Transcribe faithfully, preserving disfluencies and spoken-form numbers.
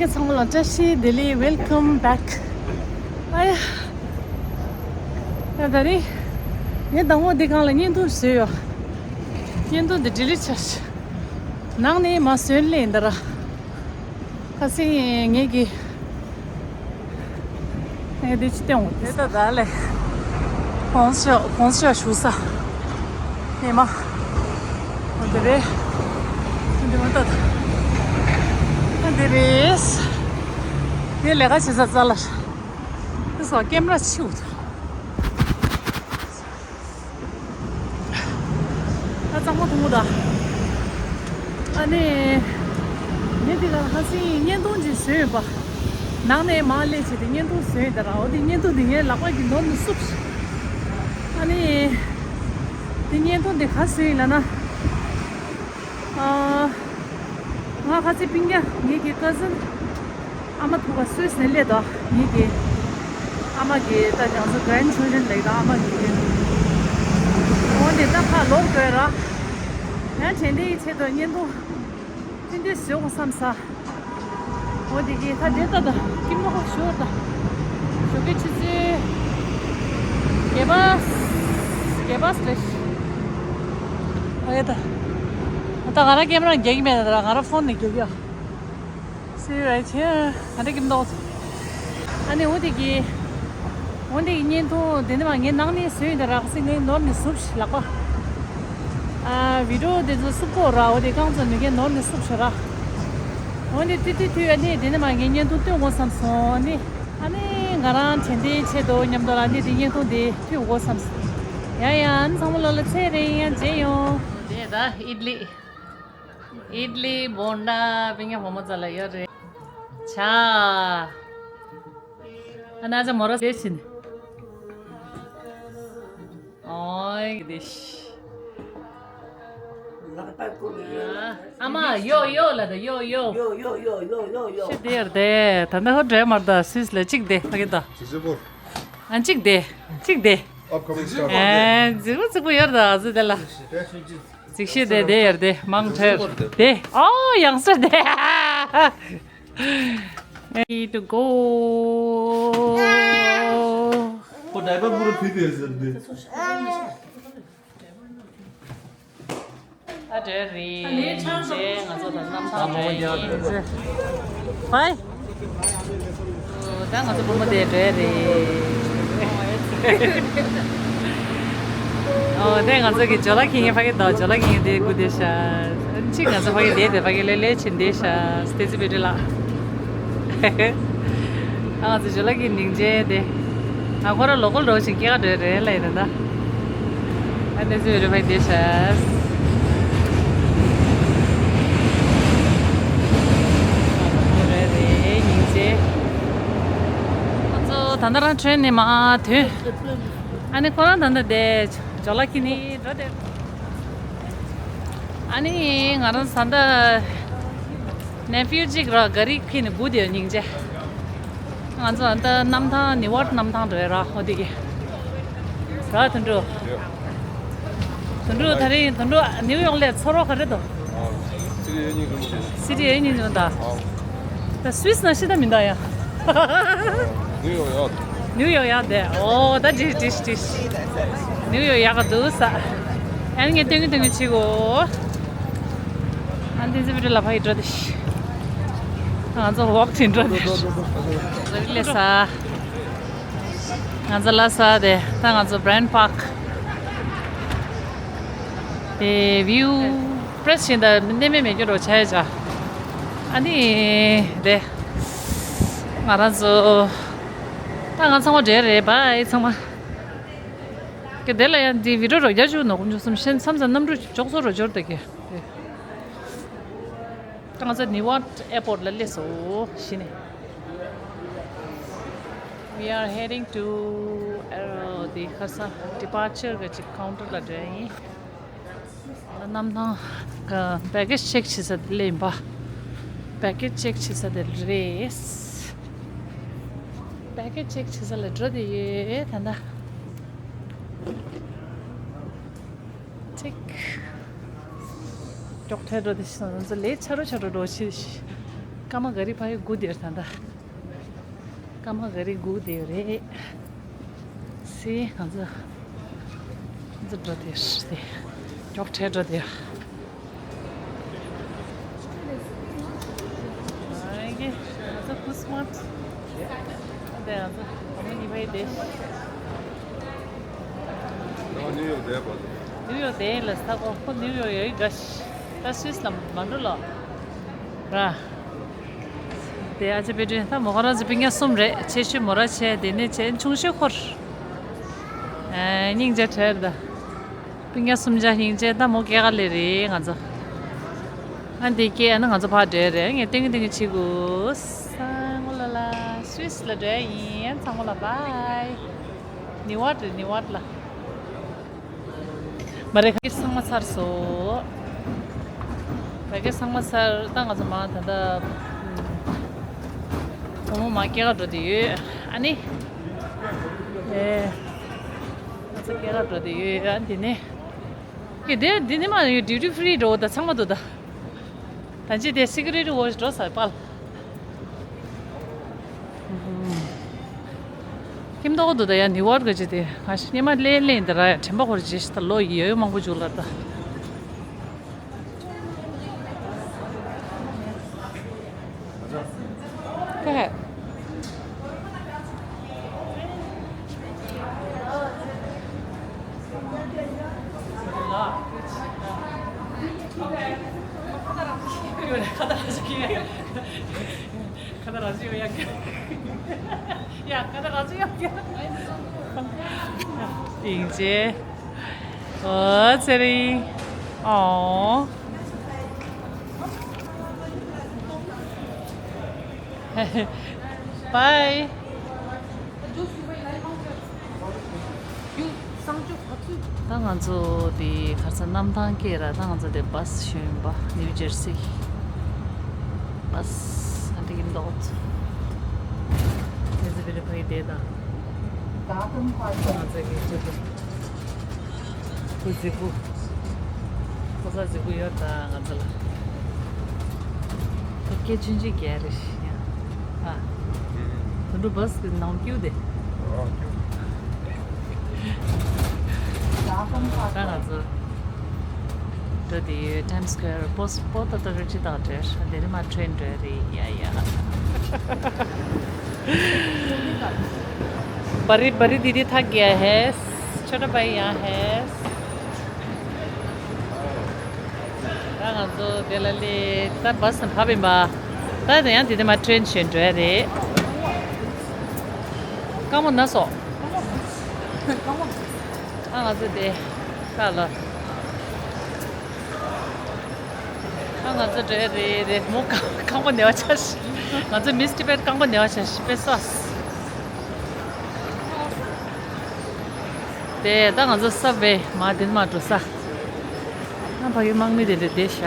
ཚང་མ་ལ་བཀྲ་ཤིས་བདེ་ལེགས། Welcome back. ཨ་ཡ། ཡ་ད་རེས་ངས་དང་པོ་འདི་སྒང་ལ་བརྙན་ཐུང་བཟོས་ཡོད། བརྙན་ཐུང་འདི་ཌི་ལིཊ་བྱས། ནང་ནས་མར་བཟོས་ལེ་ཡིན་ད་ར། ཁ་སང་ངེད་ཀྱི་ངས་འདི་ཅི་སྟོན་འོང་དེ་ད་ད་ལེ། གོང་ཞོ་གོང་ཞོ་ཞུ་ས། ཨེ་མ། འོ་དེ་རེད། འདི་མ་ད་ད་འདི་རེད། དེ་ལས་ཀ་བྱེད་ས་རྩ་ལ། དེ་སོགས་ཀེམ་ར་ཆིའུ་ད། ད་གཙང་མ་ཐུང་ངུ་ད། ཨ་ནི། ངས་འདི་ག་ལ་ཁ་སང་བརྙན་ཐུང་ཅིག་བཟོས་ཡོད་པ། ནང་ནས་མར་སླེབས་བྱས་ཏེ་བརྙན་ཐུང་བཟོས་ཡོད་ད་ར། འོ་དེ་བརྙན་ཐུང་འདི་ངའི་ལག་པ་གིས་ནོར་ནས་བསུབས་ཤག་ཨ་ནི། དེ་བརྙན་ཐུང་འདི་ག་བཟོས་ཡིན་ལབ་ན། ཨ། ང་ཁ་སང་སྤུན་ཀྱག་ངེད་ཀྱི་ཀ་ཟིན། ཨ་མ་ཐུག་ག་སུད་སི་ནས་སླེབས་དོ། ངེད་ཀྱི་ཨ་མ་གི་ད་ང་ཚོ་གྷ་རན་ཌི་ཆིལ་ཌྲན་ལབ་ད་ཨ་མ་གི། འོ་ནས་ད་ཁ་ལོག་དགོས་ར། ཡང་དྲན་རྟེན་ཡི་ཆེད་དུ་བརྙན་ཐུང་ཐུང་ཐུང་བཟོ་དགོས་བསམ་ས། འོ་དེ་གི་ད་དེ་ད་ད་ཀིམ་ནོ་ཁོ་ཞོར་ད། ཞོགས་ཀའི་ཆུ་ཚོད་བརྒྱད་པ། བརྒྱད་པ་སྟེ། ཨ་ཡ་ད། ད་ང་རང་ཀེམ་ར་རྒྱག་གི་མེད་ད་ར། ང་རང་ཕོན་ནས་རྒྱག་གི་ཡ། See you right here. ཨ་འདྲ་ཀིམ་ནོ། ཨ་ནི་འོ་དེ་གི། འོ་དེ་གི་བརྙན་ཐུང་དེ་ནི་མ་ངའི་ནང་ནས་བཟོས་ཡིན་ད་ར། ཁ་སང་ངའི་ནོར་ནས་བསུབས་ཤག་ལག་པ། ཨ་བི་ཌིའོ་དེ་ཚོ་བསུབ་གོ་ར། འོ་དེ་རྐང་ཚོ་ནུས་མཁན་ནོར་ནས་བསུབས་ཤག་ར། འོ་ནི་ཏི་ཏི་ཏི་ཨ་ནི་དེ་ནི་མ་ངའི་བརྙན་ཐུང་སྟོན་དགོས་བསམ་སོང་ཨ་ནི། ཨ་ནི་ང་རང་དྲན་རྟེན་ཆེད་དུ་མཉམ་དུ་ལ་ཨ་ནི་དེ་བརྙན་ཐུང་དེ་མཐུད་དགོས་བསམ་སོང་། ཡ་ཡ། ཨ་ནི་ཚང་མ་ལོ་ལ་ཚེ་རིང་ཡང་མཇལ་ཡོང་། དེ་ད་ཨིད་ལི། ཨིད་ལི་བོན་ཌ་པིང་ཡ་བུ་མོ་ཙ་ལ་ཡོད་རེད། ཆ། ཨ་ན་ཅ་མོ་ར་སེ་ཆིན། ཨོའི་དེ་ཤི། ཨ་མ་ཡོ་ཡོ་ལ་ད་ཡོ་ཡོ། ཤི་དེ་ཡར་དེ་ད་ནི་ཧོ་འདྲེ་མར་ད་སིས་ལ་གཅིག་དེ་ཕ་གི་ད། ཨ་གཅིག་དེ་གཅིག་དེ། Upcoming star. ཨེ་རྫིག་པོ་རྫིག་པོ་ཡོད་ད་ཟི་དེ་ལ། རྫིག་ཤོས་དེ་དེ་ཡར་དེ་མང་ཁྲེར་དེ། ཨོ་ཡང་སྲིད་དེ། Need to go. ཁོ་ཌའི་པར་པུ་རུ་ཕི་དེ་ཟེར་དེ། ཨ་འདྲ་རེད། ཨ་ལས་ཁྲང་ཁྲང་རེད། ང་ཚོ་ད་གནམ་ཐང་འདྲ་ཡིན། བའི། ད་ང་ཚོ་བུ་མོ་དེ་འདྲ་རེད། ཨོ་དེ་ང་ཚོ་གི་ཇོ་ལ་ཁིང་ཕ་གི་དང་ཇོ་ལ་ཁིང་དེ་སྐུ་དེ་ཤ། གཅིག་ང་ཚོ་ཕ་གི་དེ་དེ་ཕ་གི་ལེ་ལེ་ཆེན་དེ་ཤ། སྟེ་ཙི་བེ་དྲི་ལ། ཨ་ང་ཚོ་ཇོ་ལ་གི་སྙིང་རྗེ་དེ། ཨ་ཁོ་ར་ལོ་ཀལ་རོ་ཞིག་སྐྱེ་ག་འགྲོ་རེད་ལ་ཡིན་ད། ཨ་ནི་ཟི་རུ་ཕ་དེ་ཤ། རེད་རེད་སྙིང་རྗེ། ཁོ་ཚོ་ད་ལྟ་རང་ཁྲེན་ནས་མ་ཐོན། ཨ་ནི་ཁོ་རང་ད་ལྟ་དེ་ཇོ་ལ་ཁི་ནི་འགྲོ་དེ། ཨ་ནི་ང་རང་ད་ལྟ་ནེ་ཕིའུ་གཅིག་ར་ག་རི་ཁི་ནི་སྒུག་དེ་སྙིང་རྗེ། ང་ཚོ་ཨ་ད་གནམ་ཐང་ནི་ཝར་གནམ་ཐང་འགྲོ་ཡ་ར་ཧོ་དེ་གི། ར་དོན་གྲུབ། དོན་གྲུབ་ད་རིང་དོན་གྲུབ་ནིའུ་ཡོག་ལས་ཚོར་བ་ག་རེ་འདུག་སི་ཏི་ཨེ་གཉིས་ཀྱི་ད། ད་སུད་སི་ན་ཤི་ད་མི་འདུག་ཡ། ནིའུ་ཡོག་ཡག་ནིའུ་ཡོག་ཡག་དེ། ཨོ་ད་ཅིག་ཅིག་ཅིག་ནིའུ་ཡོག་ཡག་ག་འདུག་ས། ཨ་ནི་ངས་སྟོན་གི་སྟོན་གི་བྱེད་གོ་ཨ་ནི་དེ་ཚོ་བི་ཌིའོ་ལ་ཕ་གི་འགྲོ་དེ་ཤི། ང་ཚོ་ཝོག་བྱེད་འགྲོ་དེ་ཤི། ལས་ས། ང་ཚོ་ལ་ས་དེ་ད་ང་ཚོ་བྷི་རན་པཱག་དེ་བིའུ་པྲེས་བྱེད་ད་གནས་མེད་མེད་སྐྱོ་རོགས་ཆ་ཡ་ཆ། ཨ་ནི་དེ་ང་རང་ཚོ་ད་ང་ཚང་མ་འབྲེལ་རེད་བའི་ཚང་མ། གི་དེ་ལ་ཡང་འདི་བི་ཌིའོ་རོགས་རྒྱ་ཆུ་ནོ་ཀུན་ཆུ་གསུམ་ཤན་མཚམས་མཚམས་གནམ་གྲུ་འཇོག་སོ་རོ་འབྱོར་དེ་གི། ང་ཚོ་ནི་ཝར་ཨེར་པོར་ལ་སླེབས་སོ་གཞི་ནས། We are heading to, uh, the ཁ་ས་departure གི་ཅིག་ཀའུན་ཊར་ལ་འགྲོ་ཡ་ཡིན། གནམ་ཐང་གི་བྷེ་གེ་ཇི་ཅེག་བྱེད་ས་དེ་སླེབས་ཡིན་པ། བྷེ་གེ་ཇི་ཅེག་བྱེད་ས་དེ་རེད། བྷེ་གེ་ཇི་ཅེག་བྱེད་ས་ལ་འགྲོ་དེ་ཡོད་ད་ད། ཅིག་མགྱོགས་ཐལ་འགྲོ་དེ་ཤི་ང་ཚོ་ལས་ཆ་རོ་ཆ་རོ་འགྲོ་ཤི་ཤི། སྐར་མ་ག་རེ་ཕ་ཡི་སྒུག་བསྡད་ཡོད་ད་ལྟ། སྐར་མ་ག་རེ་སྒུག་བསྡད་ཡོད་རེད། སེ་ང་ཚོ་ང་ཚོ་འགྲོ་བསྡད་ཡོད་རེད། མགྱོགས་དྲགས་འགྲོ་བསྡད་ཡོད། ཨ་ཀེ་ང་ཚོ་ཁུ་སི་མ་ཏི་དེ་ང་ཚོ་ཨ་མ་གཉིས་ཕ་ཡི་དེ། ནིའུ་ཡོག་དེ་པ། ནིའུ་ཡོག་དེ་ལ་ས་གོ་ཁོ་ནིའུ་ཡོག་ཡོད་ག་ཤི་ད་སུད་སི་ལ་མ་འགྲོ་ལོ། ར། དེ་ཨ་ཅེ་པེ་ཏྲི་ད་མོ་ཁོ་རང་ཚོ་སྤུན་ཀྱག་གསུམ་རེད། ཆེ་ཤོས་མོ་ར་ཆེ་དེ་ནས་ཆེ་ཆུང་ཤོས་ཁོར། ཨ་སྙིང་རྗེ་བྲལ་ད། སྤུན་ཀྱག་གསུམ་ཆ་སྙིང་རྗེ་ད་མོ་སྐྱེས་ཀ་ལེ་རེད་ང་ཚོ། ཨ་འདི་སྐྱེས་ཨ་ན་ང་ཚོ་ཕར་འགྲོ་རེད། ངས་ཏིང་ཏིང་ཆི་གུ་སང་ལ་ལ་སུད་སི་ལ་འགྲོ་ཡིན་ཚང་མ་ལ་བྷའི། ནི་ཝར་རེད་ནི་ཝར་ལ། མ་རེད་ག་གེ་ཚང་མ་ཚར་སོང་། ག་གེ་ཚང་མ་ཚར་ད་ང་ཚོ་མ་ད་ལྟ་བུ་མོ་མ་སྐྱེས་ཀ་འགྲོ་དེ་ཡོད་ཨ་ནི། ཨེ། ང་ཚོ་སྐྱེས་ཀ་འགྲོ་དེ་ཡོད་ཨ་འདི་ནས། ཀི་དེ་འདི་ནི་མ་ཡོད་ཌིའུ་ཊི་ཕི་རི་འགྲོ་ད་ཚང་མ་འདུག་ད། ད་ཅི་དེ་སི་ཀི་རེ་ཊི་ཝོ་ཤི་འགྲོ་ས་པལ། ཁྱིམ་ཐོག་ཏུ་ད་ཡང་ནི་ཝར་ག་ཅི་དེ་ང་ཤི་ཉི་མ་ལེ་ལེ་འདི་ར་ཡ་དྲན་པ་ཧོར་ཇི་ཤི་ད་ལོ་ཡི་ཡོད་མང་པོ་བཅུག་ལ་ད། ཁ་ཧད། ཁ་ད་ར་ཅི་ཡོད་ཡ། ཡ། ཁ་ད་ར་ཅི་ཡོད་ཡ། ཡིན་ཅེ། ཨོ་ཚེ་རིང་། ཨོ། བྷའི། ད་ང་ཚོ་དེ་ག་ས་གནམ་ཐང་སྐྱེལ་ར། ད་ང་ཚོ་དེ་བྷ་སི་ཞོན་པ་ནིའུ་ཇར་སི་བྷ་སི་ཨ་འདི་གི་མདོག་ཚོ། དེ་ཚོ་བི་རི་ཕ་གི་དེ་དང་། ད་ང་ཚོ་གི་ཅེ་པོ། ཁོ་གཟིགས་པོ། ཁོ་ས་གཟིགས་པོ་ཡོད་ད་ང་ཚོ་ལ། ཁོ་སྐད་ཆུང་ཆུང་རྒྱག་རེ་ཞིག་ཡ། ཨ། དུད་འགྲོ་བྷ་སི་གི་ནང་སྐྱུག་དེ། ད་ང་ཚོ་འགྲོ་དེ་ཡོད། ཊའིམ་སི་ཀོ་ཡར་པོ་སི་པོ་ཏ་ཏ་རུ་ཅི་དང་འབྲེལ་དེ་རིང་མ་ཊྲེན་འགྲོ་རེད་ཡ་ཡ། बारी बारी दीदी थक गया है। छोटा भाई यहाँ है। ད་ང་ཚོ་དེ་ལ་ལས་ད་བྷ་སི་བབས་ཡིན་པ། ད་དེ་ཡང་དེ་དེ་མ་ཊྲེན་ཞོན་འགྲོ་ཡ་རེད། རྐང་པ་ན་སོ། ད་ང་ཚོ་དེ་ད་ལ། ད་ང་ཚོ་འགྲོ་ཡ་རེད་རེད། མོ་རྐང་རྐང་པ་ན་བ་ཆ་ཤི། ང་ཚོ་མིས་ཊི་བེཊ་རྐང་པ་ན་བ་ཆ་ཤི་པེ་སོ། དེ་ད་ང་ཚོ་སབ་ཝེ་མ་དེ་མ་འགྲོ་ས། ང་ཕ་གི་དམག་མི་དེ་འདྲ་བསྡད་ཤག